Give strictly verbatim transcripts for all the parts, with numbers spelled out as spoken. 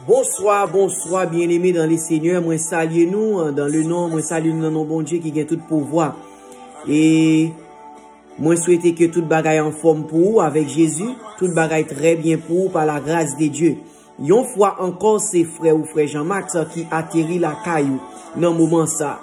Bonswa, bonswa, byeneme dan le Senyè. Mwen salye nou, euh, dan le non, mwen salye nou nan non Bondye ki gen tout pouvwa. E mwen swete ke tout bagay anfòm pou ou avèk Jezi, tout bagay trè byen pou ou pa la gras de Dye. Yon fwa ankò, se frè ou frè Jean Max ki ateri lakay ou nan moman sa.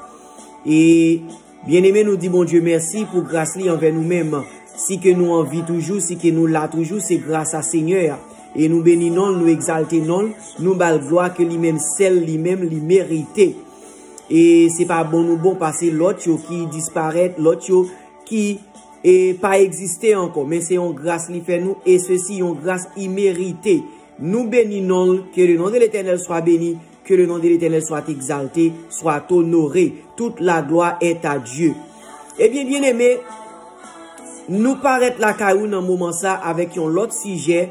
E byeneme, nou di Bondye mèsi pou gras li anvè nou menm. Si ke nou an vi toujou, si ke nou la toujou, se gras a Senyè a. E nou beni non l, nou egzalte non l, nou ba l glwa ke li menm sèl, li menm li merite. E se pa bon nou bon pase lòt yo ki disparèt, lòt yo ki e pa egziste ankò, men se yon gras li fè nou, e sesi yon gras imerite. Nou beni non l, que le nom de l'Éternel soit béni, que le nom de l'Éternel soit exalté, soit honoré. Toute la gloire est à Dieu. Ebyen, byeneme, nou parèt lakay ou nan moman sa avèk yon lòt sijè,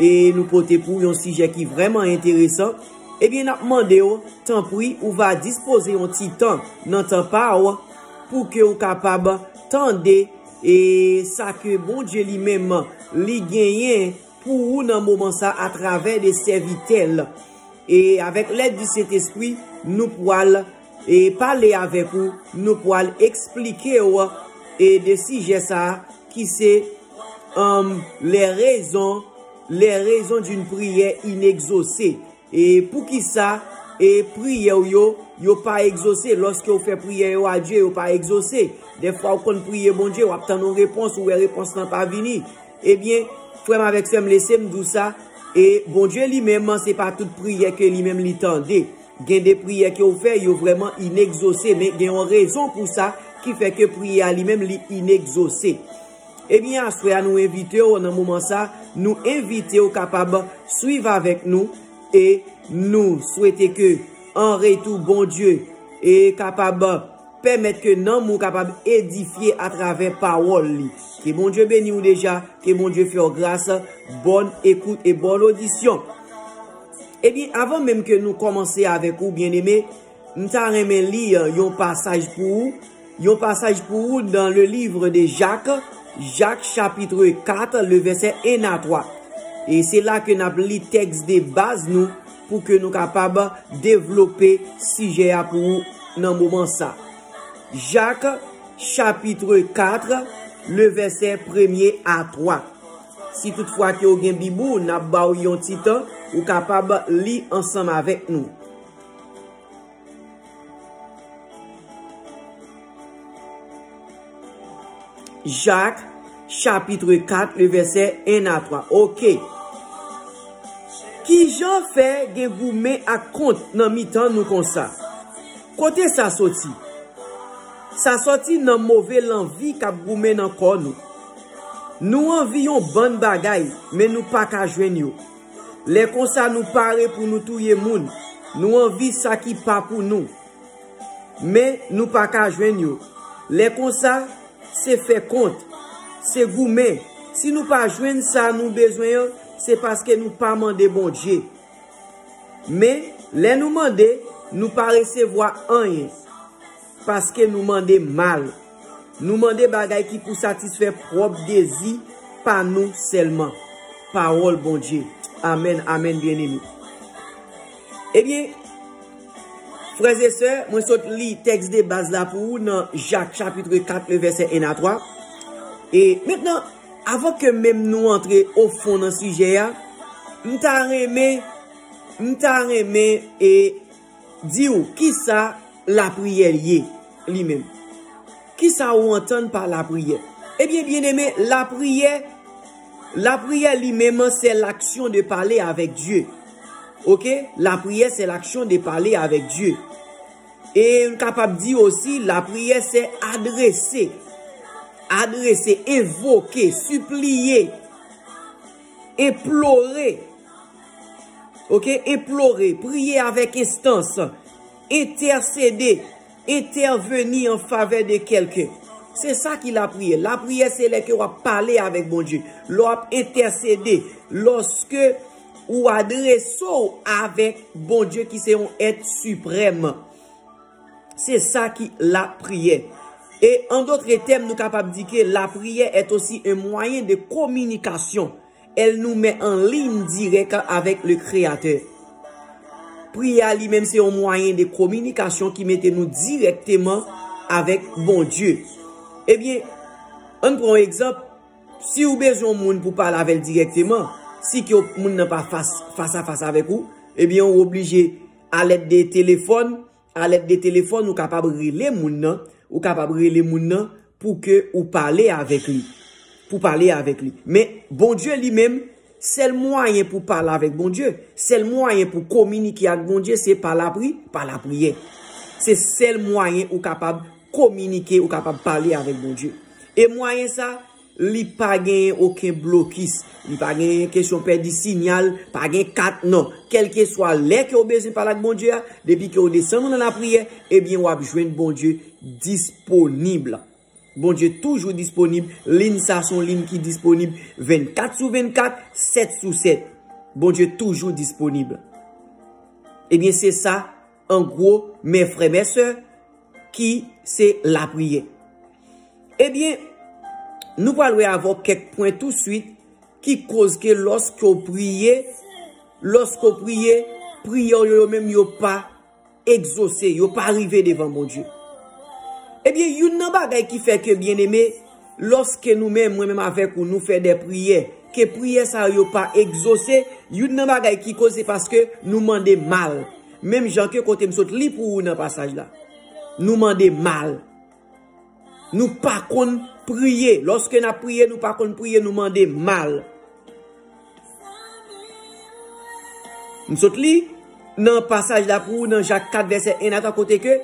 e nou pote pou yon sijè ki vrèman enteresan. Ebyen, n ap mande w, tanpri, ou va dispoze yon ti tan nan tan pa w pou ke ou kapab tande e sa ke Bondye li menm li genyen pou ou nan moman sa atravè de sèvitè l. E avèk lèd di Sentespri, nou pwal e pale avèk ou, nou pwal eksplike w e de sijè sa ki se um, les raisons, les raisons d'une prière inexaucée. E poukisa e priyè w yo, yo pa egzose? Lòske w fè priyè yo a Dye, yo pa egzose. Dèfwa ou konn priye Bondye, w ap tann yon repons, ou wè repons lan pa vini. Ebyen, frè m avèk sè m, lese m di w sa, e Bondye li menm, se pa tout priyè ke li menm li tande. Gen de priyè ke w fè, yo vrèman inegzose, men gen yon rezon pou sa ki fè ke priyè a li menm li inegzose. Ebyen, aswè a nou envite w nan moman sa, nou envite w kapab swiv avèk nou e nou swete ke an retou Bondye e kapab pèmèt ke nanm ou kapab edifye atravè pawòl li. Ke Bondye beni w deja, ke Bondye fè w gras, bòn ekout e bòn odisyon. Ebyen, avan menm ke nou kòmanse avèk ou, byeneme, m ta renmen li yon pasaj pou ou, yon pasaj pou ou dans le livre de Jacques, Jacques chapitre quatre, le verset un à trois. E se la ke n ap li tèks de baz nou pou ke nou kapab devlope sijè a pou ou nan moman sa. Jacques chapitre quatre, le verset premier à trois. Si toutfwa ke w gen bib ou, n ap ba w yon ti tan, ou kapab li ansanm avèk nou. Jacques chapitre quatre, le verset un à trois. Ok. Kijan fè gen goumen ak kont nan mitan nou konsa? Kote sa soti? Sa soti nan move lanvi k ap goumen nan kò nou. Nou anvi yon bann bagay, men nou pa ka jwenn yo. Lè konsa, nou pare pou nou touye moun. Nou anvi sa ki pa pou nou, men nou pa ka jwenn yo. Lè konsa, se fè kont, se goumen. Si nou pa jwenn sa nou bezwen an, se paske nou pa mande Bondye. Men, lè nou mande, nou pa resevwa anyen, paske nou mande mal. Nou mande bagay ki pou satisfè pwòp dezi pa nou sèlman. Pawòl Bondye. Amèn, amèn, byeneme. Ebyen, frè e sè, mwen sot li tèks de baz la pou ou nan Jak chapit kat, le vèsè en a twa. E mentnan, avan ke menm nou antre o fon nan sijè a, m ta renmen, m ta renmen e di w kisa lapriyè ye li menm. Kisa ou antann pa lapriyè? Ebyen, byeneme, lapriyè, lapriyè li menm, c'est l'action de parler avec Dieu. Ok? Lapriyè, c'est l'action de parler avec Dieu. E n kapab di osi, lapriyè, c'est adrese. Adrese, envoke, sipliye, enplore. Ok? Enplore, priye avèk enstans, entèsede, entèveni an favè de kèlken. Se sa ki lapriyè. Lapriyè, se lè ke w ap pale avèk Bondye, lè w ap entèsede, lòske ou adrese w avèk Bondye ki se yon èt siprèm. Se sa ki lapriyè. E an dotre tèm, nou kapab di ke lapriyè est aussi un moyen de communication. Elle nous met en ligne directe avec le Créateur. Priyè a li menm se yon mwayen de kominikasyon ki mete nou dirèkteman avèk Bondye. Ebyen, ann pran yon egzanp. Si w bezwen yon moun pou pale avè l dirèkteman, si ke moun nan pa fas, fas a fas avèk ou, ebyen, ou oblije, alèd de telefòn, alèd de telefòn, ou kapab rele moun nan, ou kapab rele moun nan pou ke ou pale avèk li. Pou pale avèk li. Men, Bondye li menm, sèl mwayen pou pale avèk Bondye, sèl mwayen pou kominike ak Bondye, se pa lapri, pa lapriyè. Se sèl mwayen ou kapab kominike, ou kapab pale avèk Bondye. E mwayen sa, li pa genyen okenn blokis. Li pa genyen kesyon pèdi sinyal, pa gen kat, non. Kèlkeswa lè ke w bezwen pale ak Bondye a, depi ke w desann ou nan lapriyè, ebyen, w ap jwenn Bondye disponib. Bondye toujou disponib. Liy sa se yon liy ki disponib vennkat sou vennkat, sèt sou sèt. Bondye toujou disponib. Ebyen, se sa, an gwo, mè frè, mè sè, ki se lapriyè. Ebyen, nou pral wè avè w kèk pwen touswit ki koz ke lòske w priye, lòske w priye, priyè w yo, yo menm yo pa egzose, yo pa rive devan Bondye. Ebyen, youn nan bagay ki fè ke, byeneme, lòske nou menm, mwen menm avèk ou, nou fè de priyè, ke priyè sa yo pa egzose, youn nan bagay ki koz se paske nou mande mal. Menm jan ke kote m sot li pou ou nan pasaj la. Nou mande mal. Nou pa konn priye. Lòske n ap priye, nou pa konn priye, nou mande mal. M sot li nan pasaj la pou ou nan Jak kat vèsè en a twa kote ke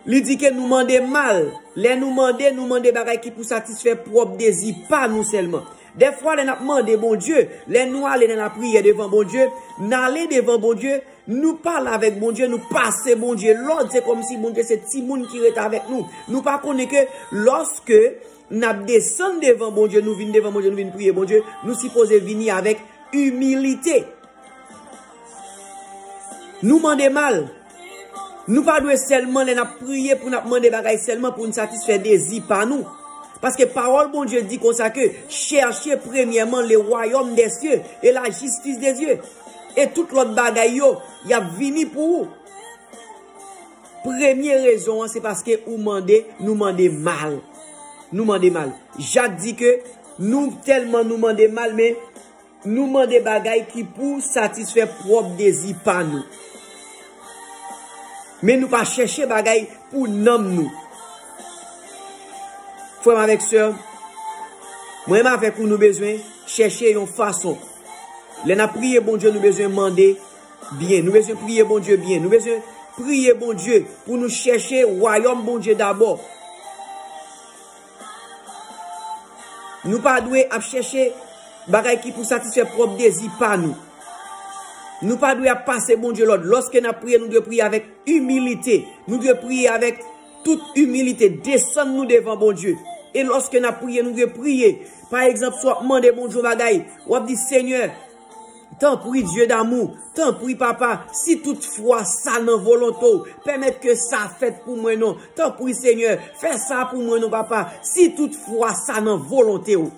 li di ke nou mande mal. Lè nou mande, nou mande bagay ki pou satisfè pwòp dezi pa nou sèlman. Dèfwa, lè n ap mande Bondye, lè nou ale nan lapriyè devan Bondye, n ale devan Bondye, nou pale avèk Bondye, nou pase Bondye lòd, se kòmsi Bondye se timoun ki ret avèk nou. Nou pa konnen ke lòske n ap desann devan Bondye, nou vin devan Bondye, nou vin priye Bondye, nou sipoze vini avèk imilite. Nou mande mal. Nou pa dwe sèlman, lè n ap priye, pou n ap mande bagay sèlman pou n satisfè dezi pa nou. Paske pawòl Bondye di konsa ke, cherchez premièrement le royaume des cieux et la justice de Dieu. E tout lòt bagay yo, y ap vini pou ou. Premye rezon an, se paske ou mande, nou mande mal. Nou mande mal. Jak di ke nou tèlman nou mande mal, men nou mande bagay ki pou satisfè pwòp dezi pa nou. Men nou pa chèche bagay pou nanm nou. Frè m avèk sè m, mwen menm avèk ou, nou bezwen chèche yon fason. Lè n ap priye Bondye, nou bezwen mande byen. Nou bezwen priye Bondye byen. Nou bezwen priye Bondye pou nou chèche wayòm Bondye dabò. Nou pa dwe ap chèche bagay ki pou satisfè pwòp dezi pa nou. Nou pa dwe ap pase Bondye lòd. Lòske n ap priye, nou dwe priye avèk imilite. Nou dwe priye avèk tout imilite. Desann nou devan Bondye. E lòske n ap priye, nou dwe priye. Pa egzanp, si w ap mande Bondye yon bagay, w ap di, Senyè, tanpri, Dye damou, tanpri, Papa, si toutfwa sa nan volonte w, pèmèt ke sa fèt pou mwen non. Tanpri, Senyè, fè sa pou mwen non, Papa, si toutfwa sa nan volonte w.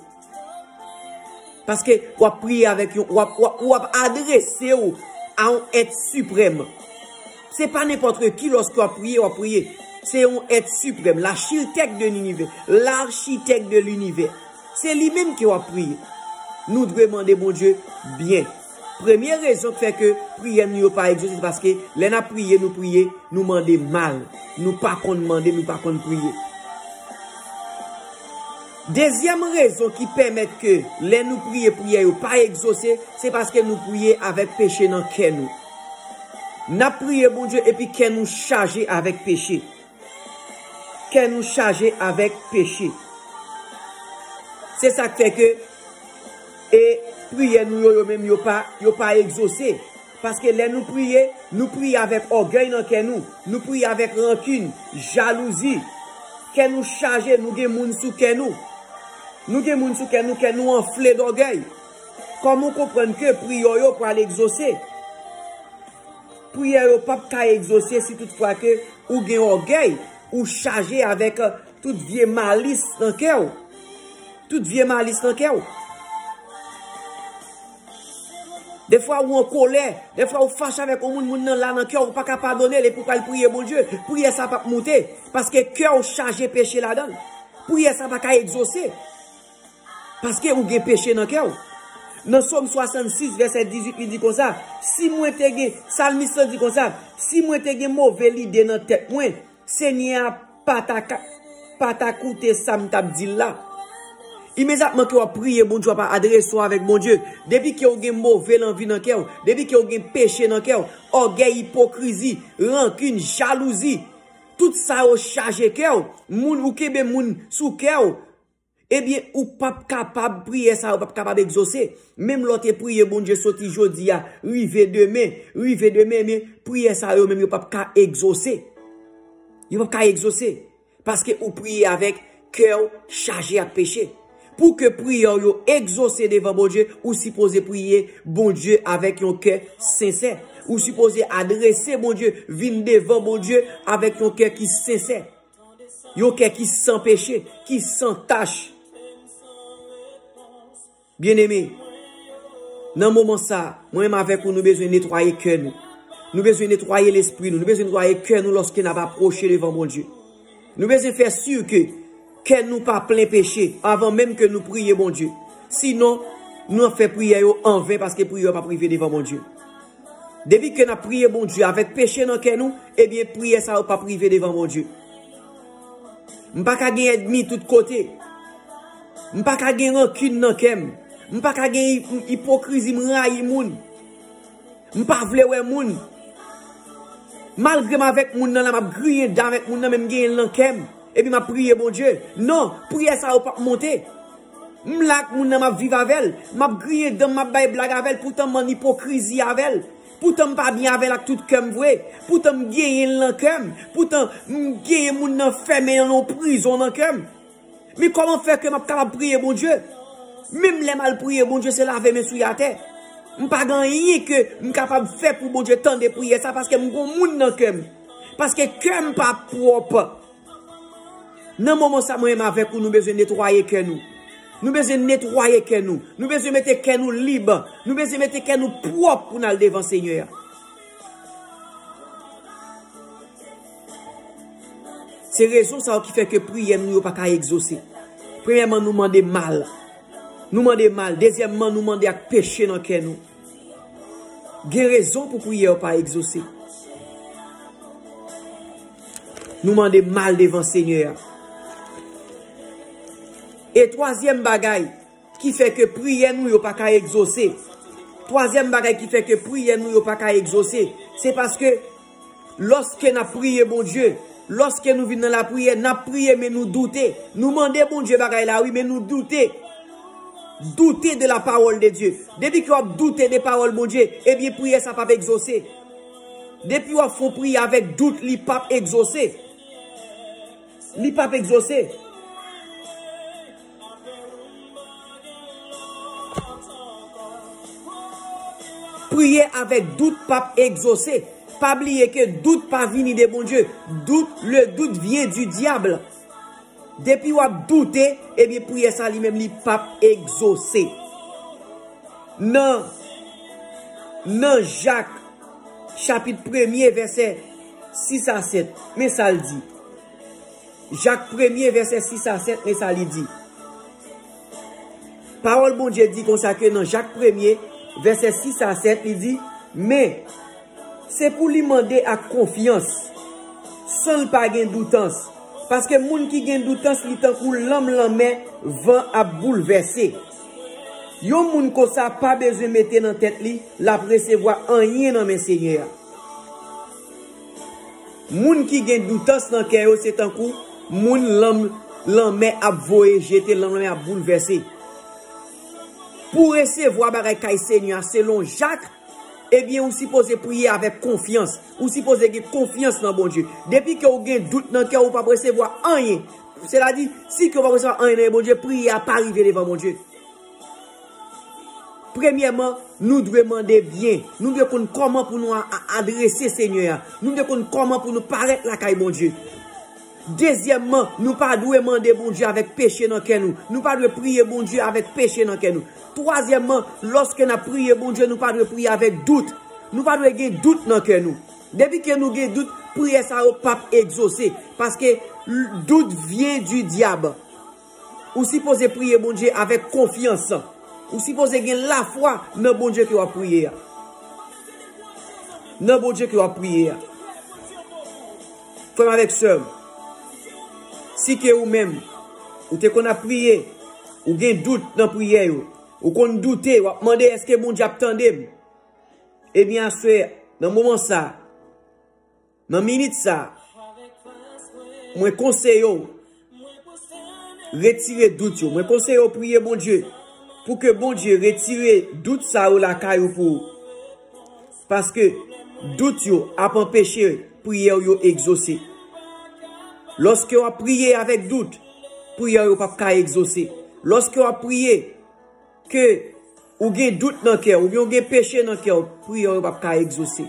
Paske w ap priye avèk yon, w ap, w ap, w ap adrese w a yon èt siprèm. Se pa nenpòt ki lòske w ap priye, w ap priye. Se yon èt siprèm, lachitèk de linivè, lachitèk de linivè. Se li menm ke w ap priye. Nou dwe mande Bondye byen. Premye rezon ki fè ke priyè nou yo pa egzose, se paske lè n ap priye, nou priye, nou mande mal. Nou pa konn mande, nou pa konn priye. Dezyèm rezon ki pèmèt ke lè nou priye, priyè yo pa egzose, se paske nou priye avèk peche nan kè nou. N ap priye Bondye epi kè nou chaje avèk peche. Kè nou chaje avèk peche. Se sa k fè ke, e, priyè nou yo, yo menm, yo pa, yo pa egzose. Paske lè nou priye, nou priye avèk ògèy nan kè nou. Nou priye avèk rankin, jalouzi. Kè nou chaje, nou gen moun sou kè nou. Nou gen moun sou kè nou, kè nou anfle dògèy. Kòman w konprann ke priyè w yo pral egzose? Priyè yo p ap ka egzose si toutfwa ke ou gen ògèy, ou chaje avèk, euh, tout vye malis nan kè w. Tout vye malis nan kè w. Dèfwa ou an kolè, dèfwa ou fache avèk yon moun, moun nan la nan kè w, ou pa ka padone l, epi w pral priye Bondye, priyè sa p ap moute, paske kè w chaje peche ladan l. Priyè sa pa ka egzose, paske ou gen peche nan kè w. Nan Sòm swasannsis, vèsè dizuit, li di konsa, si mwen te gen, salmis lan di konsa, si mwen te gen move lide nan tèt mwen, Senyè a pa ta ka, pa ta koute sa m t ap di l la. Imedyatman ke w ap priye, Bondye w ap adrese w avèk Bondye. Depi ke w gen move lanvi nan kè w, depi ke w gen peche nan kè w, ògèy, ipokrizi, rankin, jalouzi, tout sa yo chaje kè w, moun ou kenbe moun sou kè w, ebyen, ou p ap kapab, priyè sa yo p ap kapab egzose. Menm lè w te priye Bondye soti jodi a, rive demen, rive demen, men priyè sa yo menm yo p ap ka egzose. Yo p ap ka egzose. Paske ou priye avèk kè w chaje ak peche. Pou ke priyè w yo egzose devan Bondye, ou sipoze priye Bondye avèk yon kè sensè. Ou sipoze adrese Bondye, vin devan Bondye avèk yon kè ki sensè. Yon kè ki san peche, ki san tach. Byeneme, nan moman sa, mwen menm avèk ou, nou bezwen netwaye kè nou. Nou bezwen netwaye lespri nou. Nou bezwen netwaye kè nou lòske n ap apwoche devan Bondye. Nou bezwen fè si ke kè nou pa plen peche avan menm ke nou priye Bondye. Sinon, nou ap fè priyè yo anven paske priyè yo p ap rive devan Bondye. Depi ke n ap priye Bondye avèk peche nan kè nou, ebyen, priyè sa yo p ap rive devan Bondye. M pa ka gen ènmi tout kote. M pa ka gen rankin nan kè m. M pa ka gen i-, ipokrizi, m rayi moun. M pa vle wè moun. Malgre m avèk moun nan la, m ap griyen dan avèk moun nan, men m genyen l nan kè m. Epi m ap priye Bondye. Non, priyè sa yo p ap monte. M la ak moun nan, m ap viv avè l. M ap griyen dan, m ap bay blag avè l. Poutan m ann ipokrizi avè l. Poutan m pa byen avè l ak tout kè m vre. Poutan m genyen l nan kè m. Poutan m genyen moun nan fèmen l nan yon prizon nan kè m. Men kòman fè ke m ap kapab priye Bondye? Menm lè m al priye Bondye, se lave men sou atè. M pa gen anyen ke m kapab fè pou Bondye tande priyè sa, paske m gon moun nan kè m. Paske kè m pa pwòp. Nan moman sa, mwen menm avèk ou, nou bezwen netwaye kè nou. Nou bezwen netwaye kè nou. Nou bezwen mete kè nou lib. Nou bezwen mete kè nou pwòp pou n al devan Senyè a. Se rezon sa yo ki fè ke priyè nou yo pa ka egzose. Premyèman, nou mande mal. Nou mande mal. Dezyèmman, nou mande ak peche nan kè nou. Gen rezon pou priyè yo pa egzose. Nou mande mal devan Senyè a. E twazyèm bagay ki fè ke priyè nou yo pa ka egzose. Twazyèm bagay ki fè ke priyè nou yo pa ka egzose, se paske lòske n ap priye Bondye, lòske nou vin nan lapriyè, n ap priye, men nou doute. Nou mande Bondye bagay la, wi, men nou doute. Doute de la parole de Dieu. Depi ke w ap doute de pawòl Bondye, ebyen, priyè sa p ap egzose. Depi w ap fè yon priyè avèk dout, li p ap egzose. Li p ap egzose. Priye avèk dout p ap egzose. Pa bliye ke dout pa vini de Bondye. Dout, le doute vient du diable. Depi w ap doute, ebyen, priyè sa li menm li p ap egzose. Nan, nan Jak, chapit premye, vèsè sis a sèt, men sa l di. Jak premye, vèsè sis a sèt, men sa li di. Pawòl Bondye di konsa ke nan Jak premye, vèsè sis a sèt, li di, men, se pou li mande ak konfyans, san l pa gen doutans. Paske moun ki gen doutans, li tankou lanm lanmè, van ap boulvèse. Yon moun konsa pa bezwen mete nan tèt li, l ap resevwa anyen nan men Senyè a. Moun ki gen doutans nan kè yo, se tankou moun lanm lanmè ap voye jete, lanm lanmè ap boulvèse. Pou w resevwa bagay kay Senyè a, selon Jak, ebyen, ou sipoze priye avèk konfyans. Ou sipoze gen konfyans nan Bondye. Depi ke w gen dout nan kè w, ou p ap resevwa anyen. Sètadi, si ke w p ap resevwa anyen nan men Bondye, priyè a pa rive devan Bondye. Premyèman, nou dwe mande byen. Nou dwe konn kòman pou nou a-, a-, adrese Senyè a. Nou dwe konn kòman pou nou parèt lakay Bondye. Dezyèmman, nou pa dwe mande Bondye avèk peche nan kè nou. Nou pa dwe priye Bondye avèk peche nan kè nou. Twazyèmman, lòske n ap priye Bondye, nou pa dwe priye avèk dout. Nou pa dwe gen dout nan kè nou. Depi ke nou gen dout, priyè sa yo p ap egzose. Paske dout vyen di dyab. Ou sipoze priye Bondye avèk konfyans. Ou sipoze gen lafwa nan Bondye ke w ap priye a. Nan Bondye ke w ap priye a. Frè m avèk sè m, si ke ou menm, ou te konn ap priye, ou gen dout nan priyè yo, ou konn doute, w ap mande èske Bondye ap tande m. Ebyen, aswè, nan moman sa, nan minit sa, mwen konseye w retire dout yo. Mwen konseye w priye Bondye pou ke Bondye retire dout sa yo lakay ou pou ou. Paske dout yo ap anpeche priyè w yo egzose. Lòske w ap priye avèk dout, priyè w yo p ap ka egzose. Lòske w ap priye ke ou gen dout nan kè w, oubyen ou gen peche nan kè w, priyè w yo p ap ka egzose.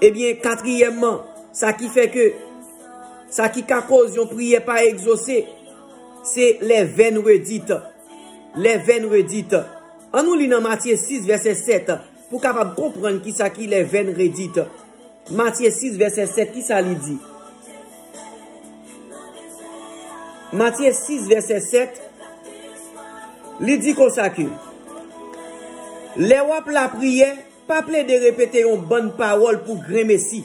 Ebyen, katriyèmman, sa ki fè ke, sa ki ka koz yon priyè pa egzose, se les veines redites. Les veines redites. Ann nou li nan Matye sis, vèsè sèt, pou w kapab konprann kisa ki les veines redites. Matye sis, vèsè sèt, kisa li di? Matye sis, vèsè sèt, li di konsa ke, lè w ap lapriyè, pa plede repete yon bann pawòl pou grenmesi.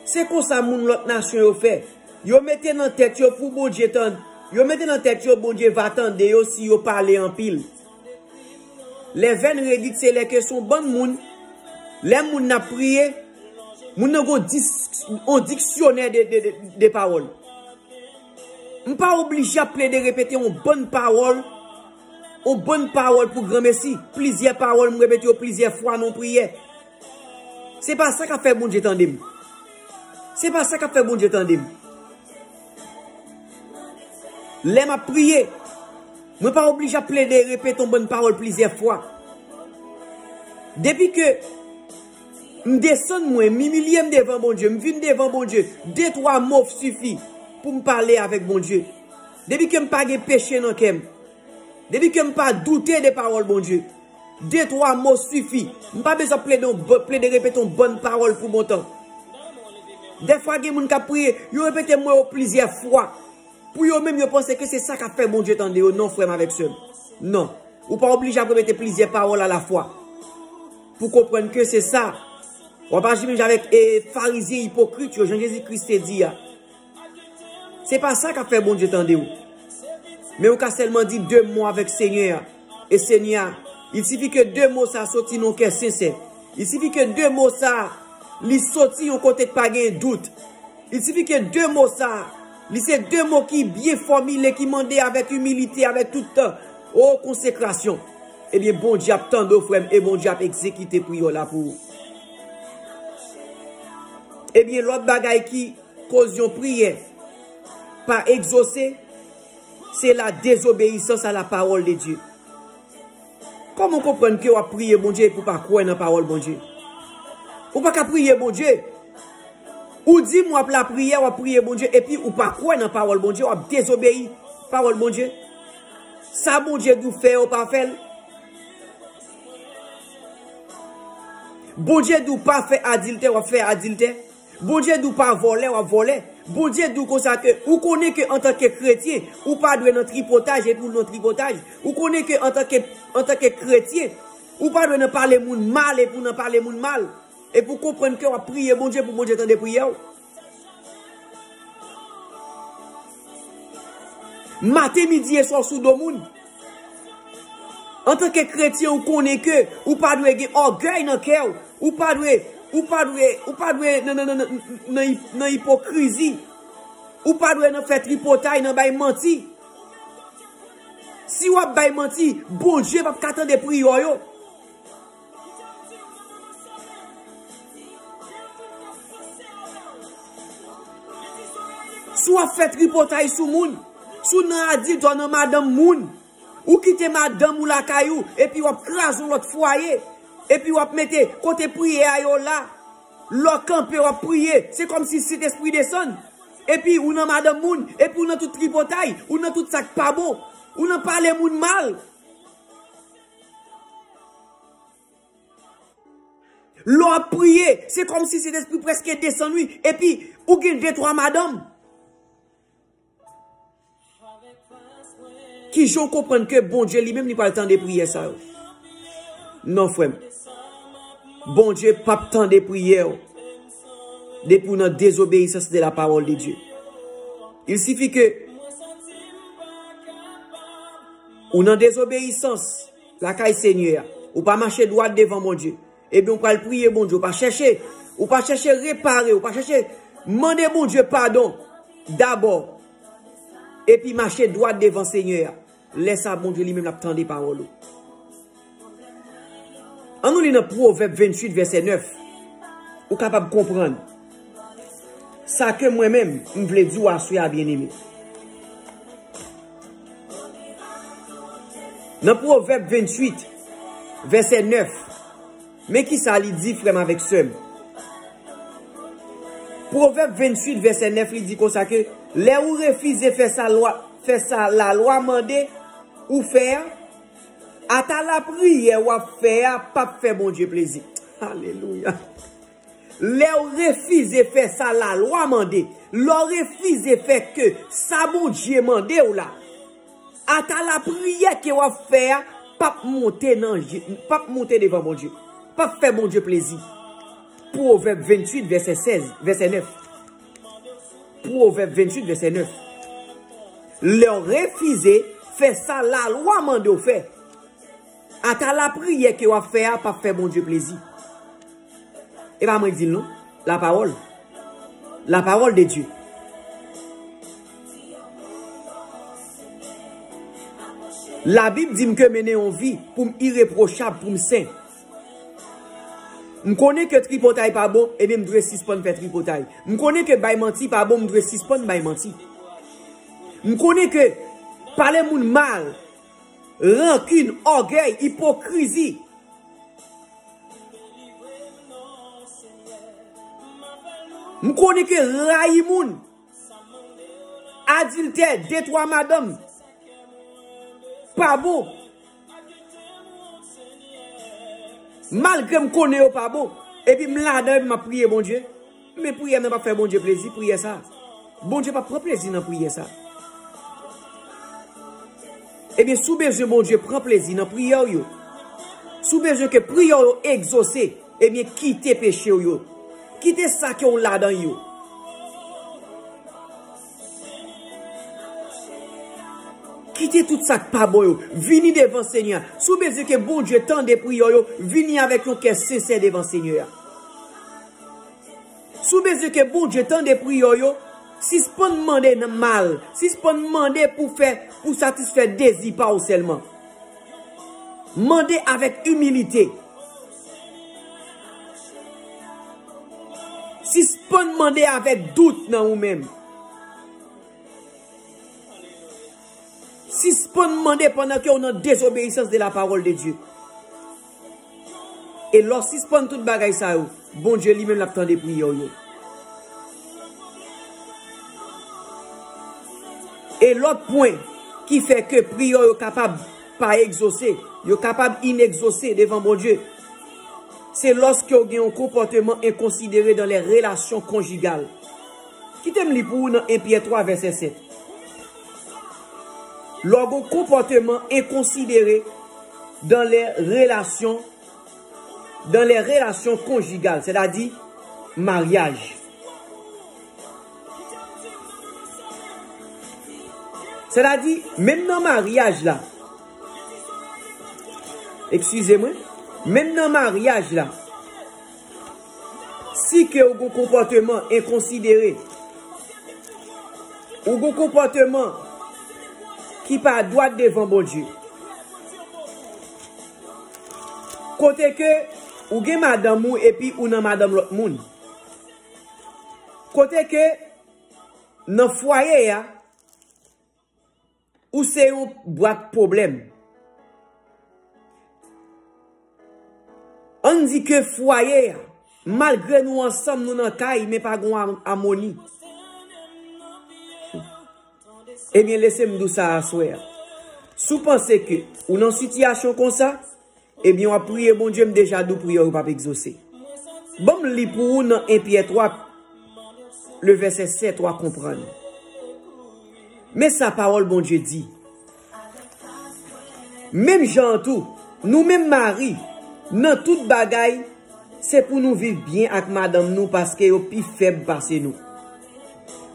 Se konsa moun lòt nasyon yo fè. Yo mete nan tèt yo pou Bondye tande. Yo mete nan tèt yo Bondye va tande yo si yo pale anpil. Les veines redites, se lè ke se yon bann moun, lè moun nan ap priye, moun nan gon dis, yon diksyonè de, de, de, de pawòl. M pa oblije ap plede repete yon bann pawòl, yon bann pawòl pou granmesi. Plizyè pawòl, m repete yo plizyè fwa nan yon priyè. Se pa sa k ap fè Bondye tande m. Se pa sa k ap fè Bondye tande m. Lè m ap priye, mwen pa oblije ap plede repete yon bann pawòl plizyè fwa. Depi ke m desann mwen, m imilye m devan Bondye, m vin devan Bondye, de twa mo sifi pou m pale avèk Bondye. Depi ke m pa gen peche nan kè m, depi ke m pa doute de pawòl Bondye, de twa mo sifi. M pa bezwen plede, plede repete yon bann pawòl pou montan. Dèfwa gen moun k ap priye, yo repete mo yo plizyè fwa. Pou yo menm, yo panse ke se sa k ap fè Bondye tande yo. Non, frè m avèk sè m. Non. Ou pa oblije ap repete plizyè pawòl alafwa pou konprann ke se sa. W ap aji menm jan avèk, e, Farizyen ipokrit yo, jan Jezi Kris te di a. Se pa sa k ap fè Bondye tande w. Men ou ka sèlman di de mo avèk Senyè a. E Senyè a, il sifi ke de mo sa soti nan yon kè sensè. Il sifi ke de mo sa, li soti yon kote k pa gen dout. Il sifi ke de mo sa, li se de mo ki byen fòmile, ki mande avèk imilite, avèk tout, o, konsekrasyon. Ebyen, Bondye ap tande w, frè m, e Bondye ap egzekite priyè w la pou ou. Ebyen, lòt bagay ki koz yon priyè pa egzose, se la désobéissance à la parole de Dieu. Kòman w konprann ke w ap priye Bondye epi w pa kwè nan pawòl Bondye? Ou pa ka priye Bondye. Ou di m w ap lapriyè, w ap priye Bondye, epi ou pa kwè nan pawòl Bondye, w ap dezobeyi pawòl Bondye. Sa Bondye di w fè, ou pa fè l. Bondye di w pa fè adiltè, w ap fè adiltè. Bondye di w pa vòlè, w ap vòlè. Bondye di w konsa ke ou konnen ke antanke kretyen, ou pa dwe nan tripotaj epi w nan tripotaj. Ou konnen ke antanke, antanke kretyen, ou pa dwe nan pale moun mal epi w nan pale moun mal. Epi w konprann ke w ap priye Bondye pou Bondye tande priyè w. Maten, midi e swa w sou do moun. Antanke kretyen, ou konnen ke ou pa dwe gen ògèy nan kè w. Ou pa dwe, ou pa dwe, ou pa dwe nan, nan, nan, nan, nan, nan ipokrizi. Ou pa dwe nan fè tripotay, nan bay manti. Si w ap bay manti, Bondye p ap ka tande priyè w yo. Si w ap fè tripotay sou moun, si w nan adiltè nan madanm moun, ou kite madanm ou lakay ou, epi w ap kraze yon lòt fwaye, epi w ap mete kote priyè a yo la, Lè w kanpe, w ap priye, se kòmsi Sentespri desann. Epi ou nan madanm moun, epi ou nan tout tripotay, ou nan tout sa k pa bon, ou nan pale moun mal. Lè w ap priye, se kòmsi Sentespri prèske desann, wi. Epi ou gen de twa madanm. Kijan w konprann ke Bondye li menm li pral tande priyè sa yo? Non, frè m. Bondye p ap tande priyè w depi w nan désobéissance de la parole de Dieu. Il suffit que ou nan désobéissance lakay Senyè a, ou pa mache dwat devan Bondye. Ebyen, ou pral priye Bondye, ou pa chèche, ou pa chèche repare, ou pa chèche mande Bondye padon dabò, epi mache dwat devan Senyè a. Lè sa a, Bondye li menm l ap tande pawòl ou. Ann nou li nan Pwovèb venntuit, vèsè nèf. Ou kapab konprann sa ke mwen menm, m vle di w aswè a, byeneme. Nan Pwovèb venntuit, vèsè nèf, men ki sa li di, frè m avèk sè m. Pwovèb venntuit, vèsè nèf, li di konsa ke lè ou refize fè sa lwa, fè sa lalwa mande ou fè a, ata lapriyè w ap fè a p ap fè Bondye plezi. Alelouya! Lè w refize fè sa lalwa mande, lè w refize fè ke sa Bondye mande w la, ata lapriyè ke w ap fè a p ap monte nan je, p ap monte devan Bondye, p ap fè Bondye plezi. Pwovèb venntuit, vèsè sèz, vèsè nèf. Pwovèb venntuit, vèsè nèf. Lè w refize fè sa lalwa mande w fè, ata lapriyè ke w ap fè a p ap fè Bondye plezi. E pa mwen k di l non. Lapawòl. Lapawòl de Dye. Labib di m ke mennen yon vi pou m irepwochab, pou m sen. M konnen ke tripotay pa bon, ebyen m dwe sispann fè tripotay. M konnen ke bay manti pa bon, m dwe sispann bay manti. M konnen ke pale moun mal, rankin, ògèy, ipokrizi. M konnen ke rayi moun, adiltè, de twa madanm, pa bon. Malgre m konnen yo pa bon, epi m ladan, epi m ap priye Bondye. Men priyè nan p ap fè Bondye plezi, priyè sa. Bondye p ap pran plezi nan priyè sa. Ebyen, si w bezwen Bondye pran plezi nan priyè w yo, si w bezwen ke priyè w yo egzose, ebyen, kite peche w yo. Kite sa ke w ladan yo. Kite tout sa k pa bon yo. Vini devan Senyè a. Si w bezwen ke Bondye tande priyè w yo, vini avèk yon kè sensè devan Senyè a. Si w bezwen ke Bondye tande priyè w yo, sispann mande nan mal, sispann mande pou fè, pou satisfè dezi pa w sèlman. Mande avèk imilite. Sispann mande avèk dout nan ou menm. Sispann mande pandan ke w nan désobéissance de la parole de Dieu. E lè w sispann tout bagay sa yo, Bondye li menm l ap tande priyè w yo. E lòt pwen ki fè ke priyè w yo kapab pa egzose, yo kapab inegzose devan Bondye, se lòske w gen yon konpòteman enkonsidere dans les relations conjugales. Kite m li pou ou nan en Pyè twa, vèsè sèt. Lè w gen yon konpòteman enkonsidere dans les relations, dans les relations conjugales, sètadi maryaj. Sètadi, menm nan maryaj la, eskize mwen, menm nan maryaj la, si ke w gen yon konpòteman enkonsidere, ou gen yon konpòteman ki pa dwat devan Bondye, kote ke ou gen madanm ou epi ou nan madanm lòt moun, kote ke nan fwaye a, ou se yon bwat pwoblèm. Ann di ke fwaye a, Malgre nou ansanm, nou nan kay, men pa gen amoni. Ebyen, lese m di w sa aswè a. Si w panse ke ou nan sitiyasyon konsa, ebyen, w ap priye Bondye, m deja di w priyè w p ap egzose. Ban m li pou ou nan en Pyè twa, le vèsè sèt, w a konprann. Men sa pawòl Bondye di. Menm jan an tou, nou menm mari, nan tout bagay, se pou nou viv byen ak madanm nou paske yo pi fèb pase nou.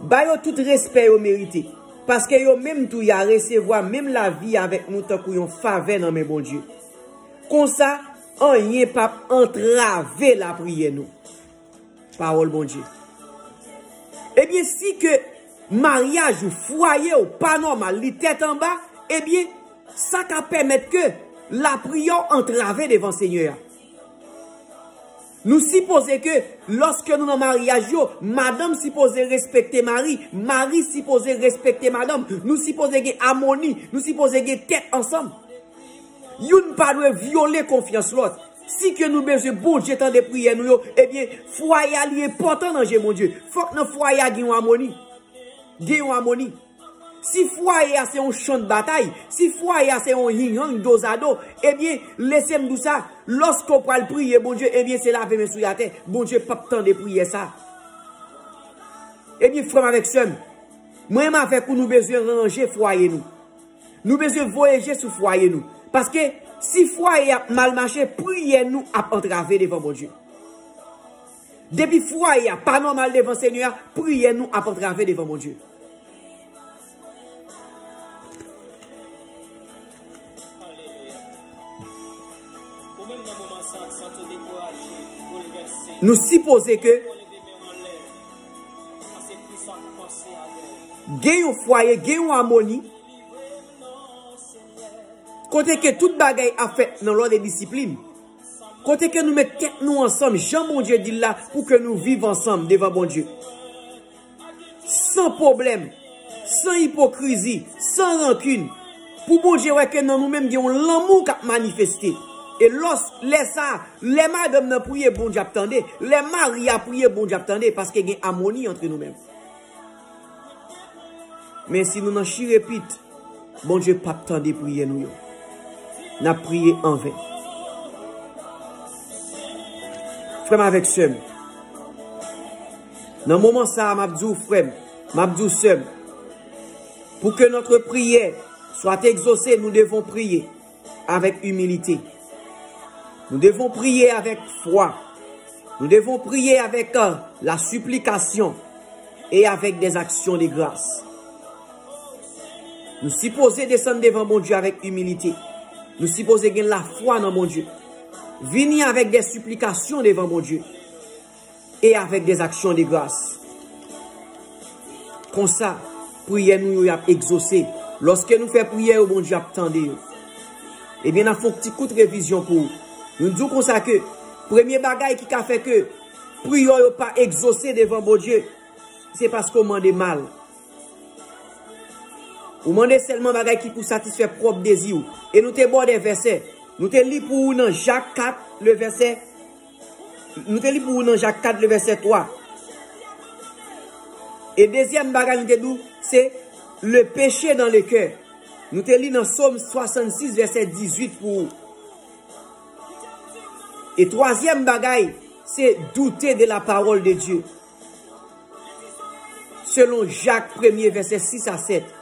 Ba yo tout respè yo merite, paske yo menm tou y a resevwa menm lavi avèk nou tankou yon favè nan men Bondye. Konsa, anyen p ap antrave lapriyè nou. Pawòl Bondye. Ebyen, si ke maryaj ou, fwaye w pa nòmal, li tèt anba, ebyen, sa ka pèmèt ke lapriyè w antrave devan Senyè a. Nou sipoze ke, lòske nou nan maryaj yo, madanm sipoze respekte mari, mari sipoze respekte madanm. Nou sipoze gen amoni, nou sipoze gen tèt ansanm. Youn pa dwe vyole konfyans lòt. Si ke nou bezwen Bondye tande priyè nou yo, ebyen, fwaye a li enpòtan nan je Bondye. Fòk nan fwaye a gen yon amoni. Gen yon amoni. Si fwaye a se yon chan de batay, si fwaye a se yon ying-yang dozado, ebyen, lese m di w sa, lòske w pral priye Bondye, ebyen, se lave men sou atè. Bondye p ap tande priyè sa. Ebyen, frè m avèk sè m, mwen menm avèk ou, nou bezwen ranje fwaye nou. Nou bezwen voye je sou fwaye nou. Paske si fwaye a ap mal mache, priyè nou ap antrave devan Bondye. Depi fwaye a pa nòmal devan Senyè a, priyè nou ap antrave devan Bondye. Nou sipoze ke gen yon fwaye, gen yon amoni, kote ke tout bagay ap fèt nan lòd e disiplin, kote ke nou met tèt nou ansanm, jan Bondye di l la, pou ke nou viv ansanm devan Bondye. San pwoblèm, san ipokrizi, san rankin, pou Bondye wè ke nan nou menm gen yon lanmou k ap manifeste. E lòs, lè sa, lè madanm nan priye, Bondye ap tande. Lè mari a priye, Bondye ap tande, paske gen amoni antre nou menm. Men si nou nan chirepit, Bondye p ap tande priyè nou yo. N ap priye anven. Frè m avèk sè m, nan moman sa a, m ap di w, frè m, m ap di w, sè m, pour que notre prière soit exaucée, nous devons prier avec humilité. Nous devons prier avec foi. Nous devons prier avec euh, la supplication et avec des actions de grâce. Nou sipoze desann devan Bondye avèk imilite. Nou sipoze gen lafwa nan Bondye. Vini avèk de siplikasyon devan Bondye e avèk de aksyon de gras. Konsa, priyè nou yo y ap egzose. Lòske nou fè priyè yo, Bondye ap tande yo. Ebyen, n ap fè yon ti kout revizyon pou ou. Nou di w konsa ke premye bagay ki ka fè ke priyè yo pa egzose devan Bondye, se paske w mande mal. Ou mande sèlman bagay ki pou satisfè pwòp dezi w. E nou te ba w de vèsè. Nou te li pou ou nan Jak kat, le vèsè. Nou te li pou ou nan Jak kat, le vèsè twa. E dezyèm bagay nou te di w, se le péché dans le cœur. Nou te li nan Sòm swasannsis, vèsè dizuit pou ou. E twazyèm bagay, se douter de la parole de Dieu. Selon Jak premye, vèsè sis a sèt.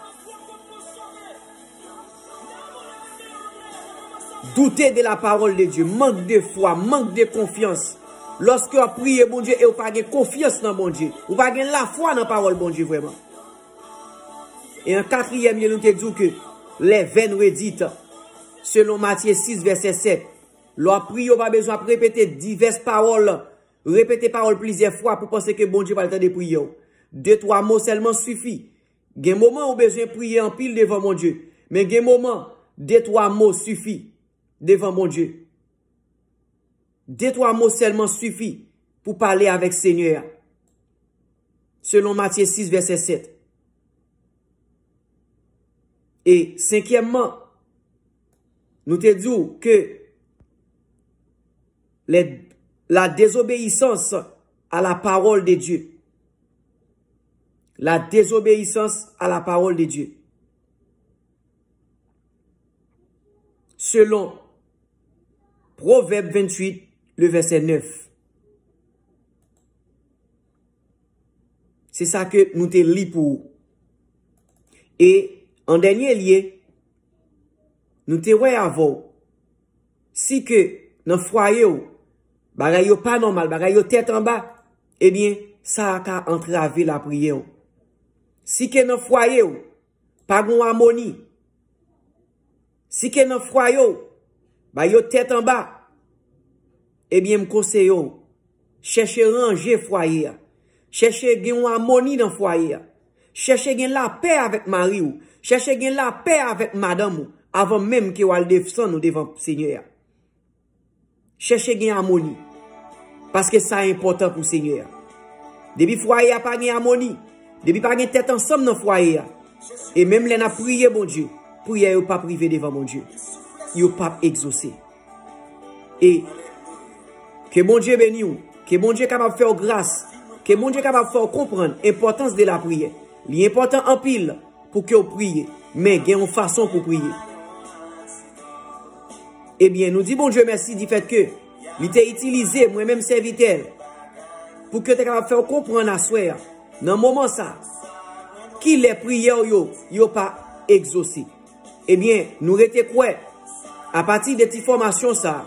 Douter de la parole de Dieu, mank de fwa, mank de konfyans. Lòske w ap priye Bondye e w pa gen konfyans nan Bondye, ou pa gen lafwa nan pawòl Bondye vrèman. E an katriyèm lye, nou te di w ke les veines redites, selon Matye sis, vèsè sèt. Lè w ap priye, w pa bezwen ap repete divès pawòl, repete pawòl plizyè fwa pou panse ke Bondye pral tande priyè w. De twa mo sèlman sifi. Gen moman ou bezwen priye anpil devan Bondye, men gen moman, de twa mo sifi devan Bondye. De twa mo sèlman sifi pou pale avèk Senyè a. Selon Matye sis, vèsè sèt. E senkyèmman, nou te di w ke lè La désobéissance à la parole de Dieu. La désobéissance à la parole de Dieu. Selon Pwovèb venntuit, le vèsè nèf. Se sa ke nou te li pou ou. E an dènye lye, nou te wè avè w, si ke nan fwaye w, bagay yo pa nòmal, bagay yo tèt anba, ebyen, sa a ka antrave lapriyè w. Si ke nan fwaye w, pa gen amoni, si ke nan fwaye w, ba yo tèt anba, ebyen, m konseye w, chèche ranje fwaye a. Chèche gen yon amoni nan fwaye a. Chèche gen lapè avèk mari w. Chèche gen lapè avèk madanm ou, avan menm ke w al desann ou devan Senyè a. Chèche gen amoni. Paske sa enpòtan pou Senyè a. Depi fwaye a pa gen amoni, depi pa gen tèt ansanm nan fwaye a, e menm lè n ap priye Bondye, priyè yo p ap rive devan Bondye. Yo p ap egzose. E ke Bondye beni w, ke Bondye kapab fè w gras, ke Bondye kapab fè w konprann enpòtans de lapriyè. Li enpòtan anpil pou ke w priye, men gen yon fason pou priye. Ebyen, nou di Bondye mèsi difèt ke li te itilize mwen menm sèvitè l pou ke te kapab fè w konprann aswè a, nan moman sa, kilè priyè w yo, yo pa egzose. Ebyen, nou rete kwè, apati de ti fòmasyon sa,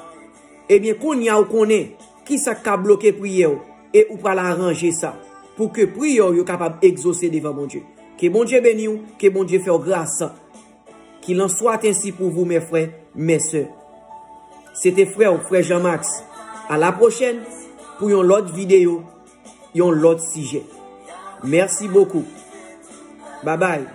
ebyen, kounye a ou konnen kisa k ka bloke priyè w e ou pral aranje sa pou ke priyè w yo kapab egzose devan Bondye. Ke Bondye beni w, ke Bondye fè w gras. Qu'il en soit ainsi pour vous, mes frères, mes sœurs. Se te frè w, frè Jean Max. A la pwochèn pou yon lòt videyo, yon lòt sijè. Mèsi bokou. Babay.